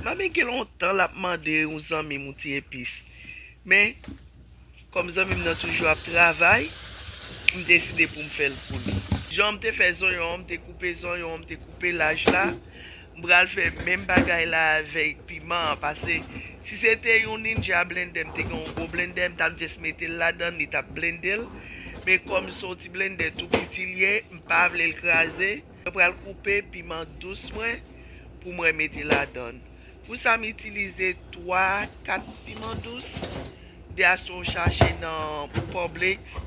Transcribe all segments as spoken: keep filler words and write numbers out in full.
Mwen gen lontan l ap mande yon zanmi m yon ti epis. Men, kòm zanmi m nan toujou ap travay, m deside pou m fè l pou li. Jan m te fè zonyon an, m te koupe zonyon an, m te koupe laj la, m pral fè menm bagay la avèk piman an, paske si se te yon ninja blendè, m te gen yon gwo blendè, m t ap just mete l ladan, li t ap blende l. Men kòm se yon ti blendè tou piti l ye, m pa vle l kraze. Mwen pral koupe piman dous mwen pou mwen mete ladan. Pou sa, m itilize twa, kat piman dous. De a si w chache nan Publix.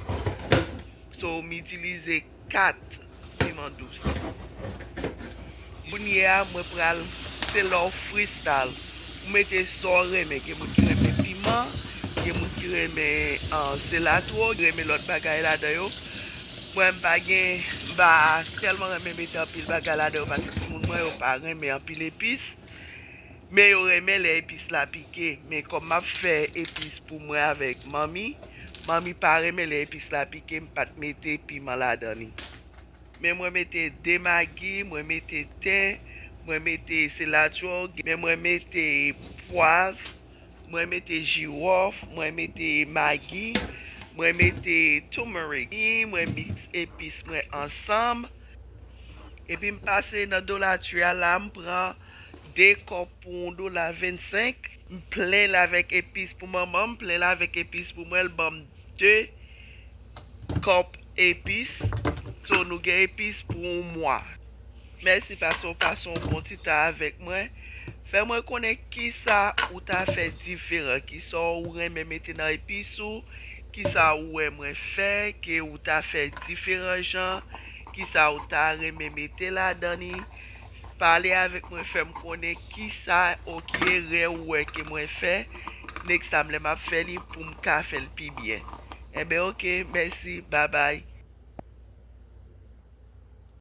So, m itilize kat piman dous. Kounye a, mwen pral, se lè w freestyle. Ou mete sa w renmen. Gen moun ki renmen piman, gen moun ki renmen, ah, selatwo, ki renmen lòt bagay ladan yo. Mwen, m pa gen, m pa tèlman renmen mete anpil bagay ladan yo, paske timoun mwen yo pa renmen anpil epis. Men yo renmen lè epis la pike. Men kòm m ap fè epis pou mwen avèk manmi, manmi pa renmen lè epis la pike, m pa t mete piman ladan li. Men mwen mete de magi, mwen mete ten, mwen mete selatwo, men mwen mete pwav, mwen mete jiwòf, mwen mete magi, mwen mete turmeric. Mwen miks epis mwen ansanm. Epi m pase nan Dollar Tree a la, m pran de kòp pou yon dola vennsenk. M plen l avèk epis pou manman m, m plen l avèk epis pou mwen, l ban m de kòp epis. So, nou gen epis pou yon mwa. Mèsi paske w pase yon bon ti tan avèk mwen. Fè mwen konnen kisa ou ta fè diferan, kisa ou renmen mete nan epis ou, kisa ou wè mwen fè, ke ou ta fè diferan jan, kisa ou ta renmen mete ladan li. Pale avèk mwen, fè m konnen kisa ou ki erè ou wè ke mwen fè. Next time, lè m ap fè li, pou m ka fè l pi byen. Enben, oke, mèsi, babay.